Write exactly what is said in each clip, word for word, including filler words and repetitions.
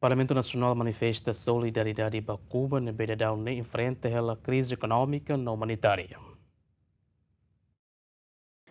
Parlamentu Nasionál manifesta solidariedade ba Kuba ne'ebé daudaun ne'e enfrenta hela krize ekonómika no umanitária.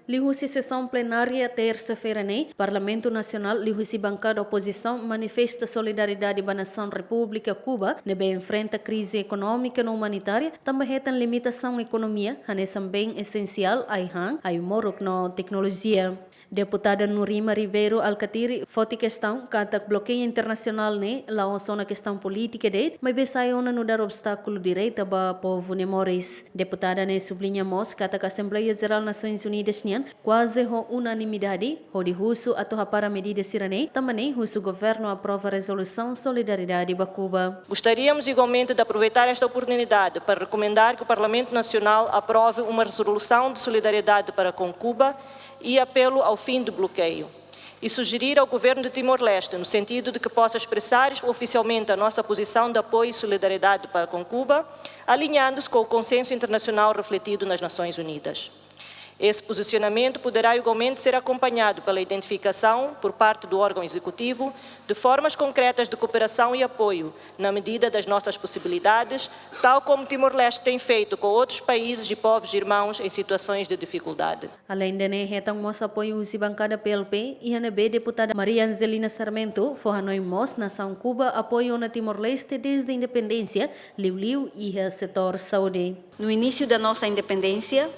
Liuhusi sesaun plenária tersa-feira ne'e, Parlamentu Nasionál liuhusi bankada opozisaun manifesta solidariedade ba nasaun Repúblika Kuba ne'ebé enfrenta krize ekonómika no umanitária, tanba hetan limitasaun ekonomia, hanesan bem esensiál, ai-han, ai-moruk no teknolojia. Deputada Nurima Ribeiro Alkatiri foti kestaun katak blokeiu internasionál ne'e la'ós ona kestaun polítika de'it, maibé sai ona nu'udar obstákulu direta ba povu nia moris. Deputada ne'e subliña mós katak Asembleia Jerál Nasoins Unidas nian kuaze ho unanimidade hodi husu atu hapara medida sira-ne'e, tanba ne'e husu governu aprova rezolusaun solidariedade ba Kuba. Gostaríamos igualmente de aproveitar esta oportunidade para recomendar que o Parlamento Nacional aprove uma resolução de solidariedade para com Cuba e apelo ao fim do bloqueio, e sugerir ao governo de Timor-Leste, no sentido de que possa expressar oficialmente a nossa posição de apoio e solidariedade para com Cuba, alinhando-se com o consenso internacional refletido nas Nações Unidas. Esse posicionamento poderá igualmente ser acompanhado pela identificação, por parte do órgão executivo, de formas concretas de cooperação e apoio, na medida das nossas possibilidades, tal como Timor-Leste tem feito com outros países e povos irmãos em situações de dificuldade. Aleinde ne'e, hetan mós apoiu husi bankada P L P, iha ne'ebé deputada Maria Angelina Sarmento fó hanoin mós nasaun Kuba apoia ona Timor-Leste desde independénsia, liuliu iha setór saúde. No início da nossa independência,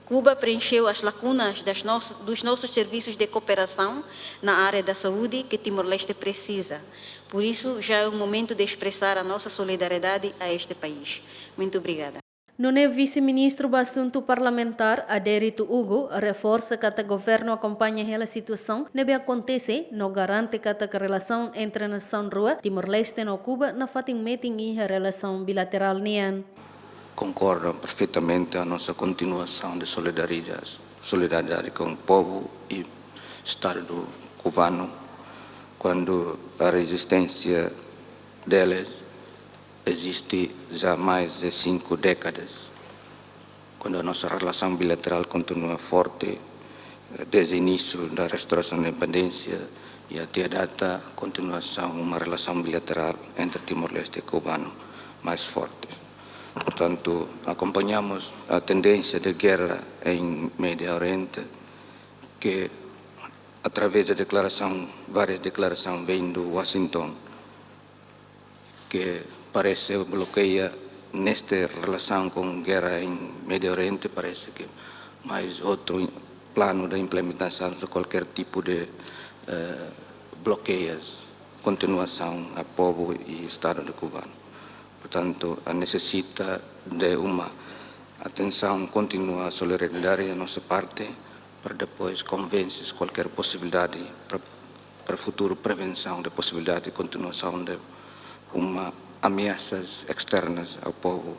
Cuba preencheu as lacunas das nos-, dos nossos serviços de cooperação na área da saúde que Timor-Leste precisa. Por isso, já é o momento de expressar a nossa solidariedade a este país. Muito obrigada. Nune'e Vise-Ministru ba Asuntu Parlamentár, Adérito Hugo, reforsa katak governu akompaña hela situasaun ne'ebé akontese, no garante katak relasaun entre nasaun rua, Timor-Leste no Kuba, nafatin metin iha relasaun bilaterál nian. Concordo perfeitamente à nossa continuação de solidariza-, solidariedade com o povo e Estado cubano, quando a resistência deles existe já há mais de cinco décadas, quando a nossa relação bilateral continua forte, eh, desde o início da restauração da independência e até à data, continuação, uma relação bilateral entre Timor-Leste e cubano mais forte. Portanto, acompanhamos a tendência de guerra em Médio Oriente, que, através da declaração, várias declarações vêm do Washington, que parece bloqueia nesta relação com guerra em Médio Oriente, parece que mais outro plano de implementação de qualquer tipo de, eh, bloqueios, continuação a povo e Estado de cubano. Portanto, a necessita de uma atenção contínua, solidariedade da nossa parte, para depois convence qualquer possibilidade para, para futuro prevenção da possibilidade de continuação de uma ameaças externas ao povo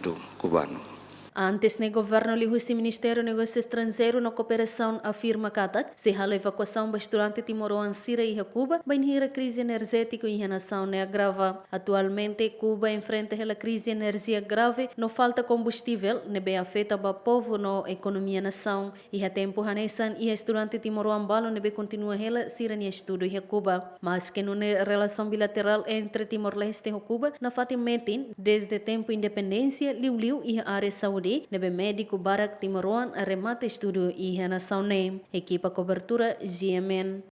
do cubano. Antes ne'e, governu liuhusi Ministériu Negósiu Estranjeiru no Kooperasaun afirma katak sei halo evakuasaun ba estudante timoroan sira iha Kuba, bainhira krize enerjétiku iha nasaun ne'e agrava. Atualmente, Kuba enfrenta hela krize enerjia grave no falta kombustivel ne'ebé afeta ba povu no ekonomia nasaun. Iha tempu hanesan, iha estudante timoroan balu ne'ebé kontinua hela sira-nia estudu iha Kuba. Maske nune'e relasaun bilaterál entre Timor-Leste ho Kuba nafatin metin desde tempu independénsia, liuliu iha área saúde, ne'ebé médiku barak timoroan remata estudu iha nasaun ne'e. Ekipa kobertura, G M N.